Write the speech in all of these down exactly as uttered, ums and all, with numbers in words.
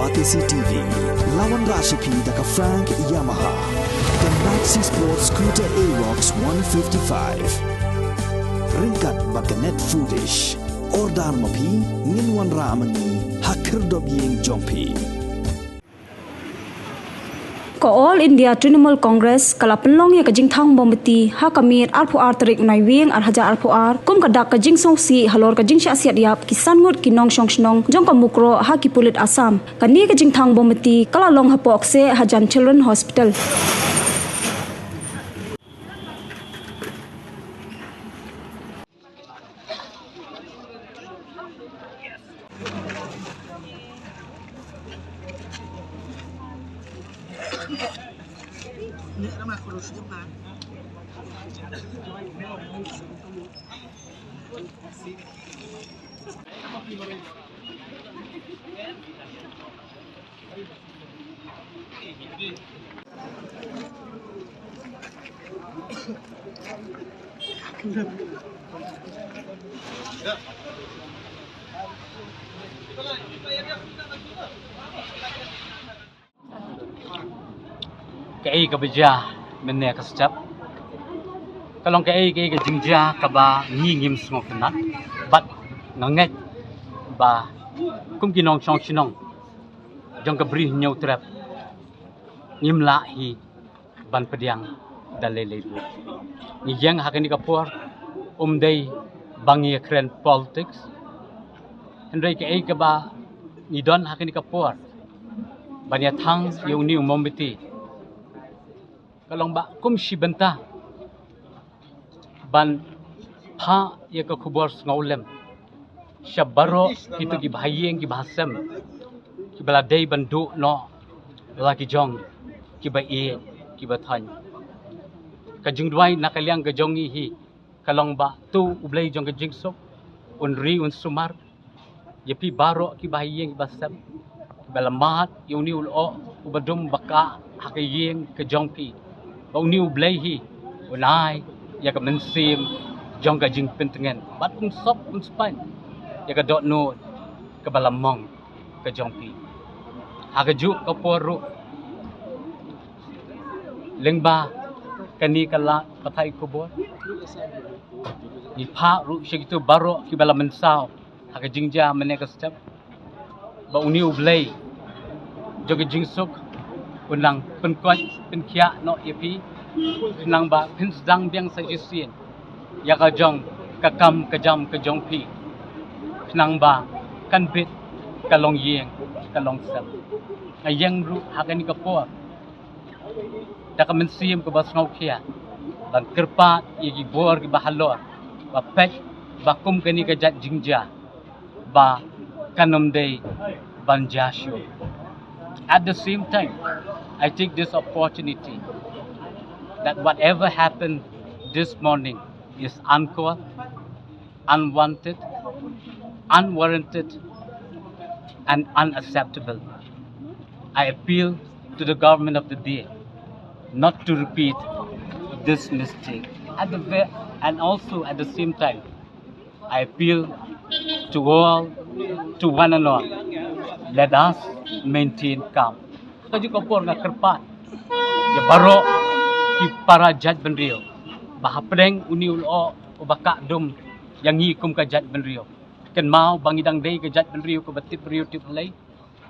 Batesi T V, la wanrah sha phi da ka Frank Yamaha, ka Maxi Sport Scooter Aerox one fifty-five. Ryngkat bad ka Net Foodish. Order ma phi, ngin wanrah ma ngi ha khyrdop ïing jong phi. Ka All India Trinamool Congress ka la pynlong ïa ka jingthang mombati ha ka miet arphew ar tarik u Naiwieng ar hajar arphew ar kum ka dak ka jingsngewsih halor ka jingshah siat ïap ki san ngut ki nongshong shnong jong ka Mukroh ha ki pulit Assam. Kane ka jingthang mombati ka la long hapoh kseh hajan Children Hospital. Kaei kaba jia mynne ka step ka long kaei kaei ka jingjia kaba ngi ngim sngewtynnat, bad nga ngeit ba kum ki nongshong shnong jong ka Bri Hynñiewtrep ngim lah hi ban pdiang da lei lei ruh. Ngi ïeng ha kane ka por, um dei ba ngi ïakren politics, hynrei kaei kaba ngi don ha kane ka por ban ïathang ïa une u mombati ka long ba kum shi bynta ban phah ïa ka khubor sngewlem sha baroh kito ki bahaïing ki bahasem kiba la dei ban duh noh la ki jong kiba ïeit kiba thoiñ. Ka jingduwai na ka liang ka jong ngi hi ka long ba to U Blei jong ka jingsuk un ri un sumar ïa phi baroh ki bahaïing ki bahasem kiba la mad ïa une u lyoh uba dum ba kah ha ka ïing ka jong phi, ba une U Blei hi un ai ïa ka mynsiem jong ka jingpyntngen bad un sop un spaiñ ïa ka dohnud kaba la mong ka jong phi. Ha kajuh ka por ruh, lyngba kane ka lad pathai khubor, ngi phah ruh sha kito baroh kiba la mynsaw ha ka jingjia mynne ka step ba une U Blei jong ka jingsuk un nang pynkoit pynkhiah noh ïa phi, khnang ba phin sdang biang sa shisien ïa ka jong ka kam ka jam ka jong phi, khnang ba kan bit ka longïing ka longsem. Nga ïeng ruh ha kane ka por da ka mynsiem kaba sngewkhia ban kyrpad ïa ki bor kiba halor ba peit ba kum kane ka jait jingjia ba kan ym dei ban jia shuh. At the same time, I take this opportunity that whatever happened this morning is uncalled, unwanted, unwarranted, and unacceptable. I appeal to the government of the day not to repeat this mistake. At the ve-, and also at the same time, I appeal to all, to one and all, let us maintain calm. Ka juh ka por nga kyrpad ïa baroh ki para jaitbynriew ba hapdeng une u lyoh uba kah dum ïa ngi kum ka jaitbynriew, kynmaw ba ngi dang dei ka jaitbynriew kaba tip briew tip Blei,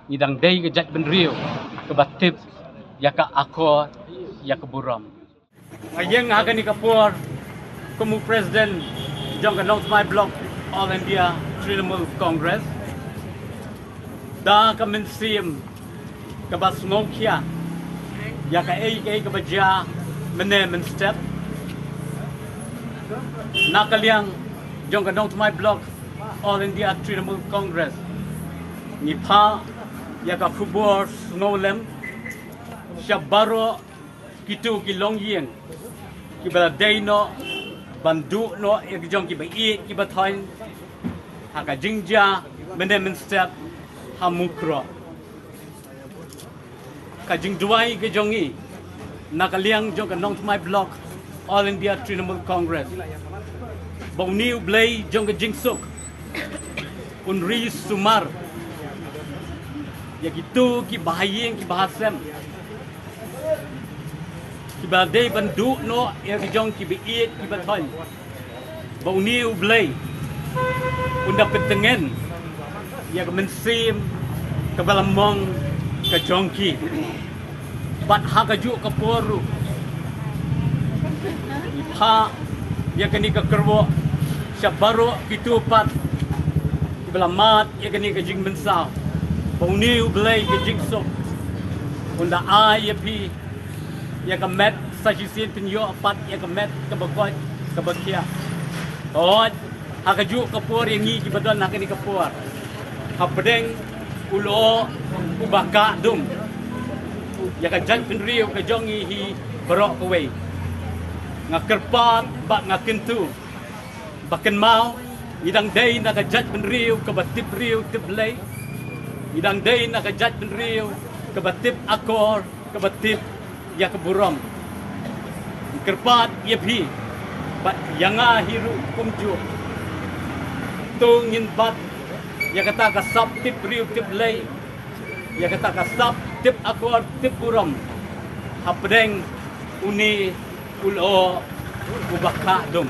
ngi dang dei ka jaitbynriew kaba tip ïa ka akor ïa ka burom. Nga ïeng ha kane ka por kum u president jong ka Nongthymmai Block All India Trinamool Congress da ka mynsiem kaba sngewkhia ïa kaei kaei kaba jia mynne mynstep. Na ka liang jong ka Nongthymmai Block All India Trinamool Congress, ngi phah ïa ka khubor sngewlem sha baroh kito ki longïing kiba la dei noh ban duh noh ïa ki jong kiba ïeit kiba thoiñ ha ka jingjia mynne mynstep ha Mukroh. Ka jingduwai ka jong ngi na ka liang jong ka Nongthymmai Block All India Trinamool Congress ba une U Blei jong ka jingsuk un ri sumar Ïa kito ki bahaïing ki bahasem, kiba dei ban duh noh ïa ki jong kiba ïeit kiba thoiñ, ba une U Blei un da pyntngen ïa ka mynsiem kaba la mong ka jong ki. Bad ha kajuh ka por ruh, ngi phah ïa kane ka kyrwoh sha baroh kito pat kiba la mad ïa kane ka jingmynsaw, ba une U Blei ka jingsuk un da ai ïa phi ïa ka met sa shisien, phin ïoh pat ïa ka met kaba koit kaba khiah. Hooid, ha kajuh ka por ïa ngi kiba don ha kane ka por, hapdeng u lyoh uba kah dum, ïa ka jaitbynriew ka jong ngi hi baroh kawei, nga kyrpad bad nga kyntu ba kynmaw, ngi dang dei na ka jaitbynriew kaba tip briew tip Blei. Ngi dang dei na ka jaitbynriew kaba tip akor, kaba tip ïa ka burom. Ngi kyrpad ïa phi bad ïa nga hi ruh kumjuh, to ngin bat ïa kata ka sap tip briew tip Blei, ïa kata ka sap tip akor tip burom hapdeng une u lyoh uba kah dum.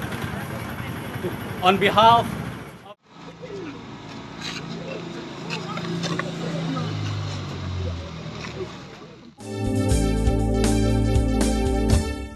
On behalf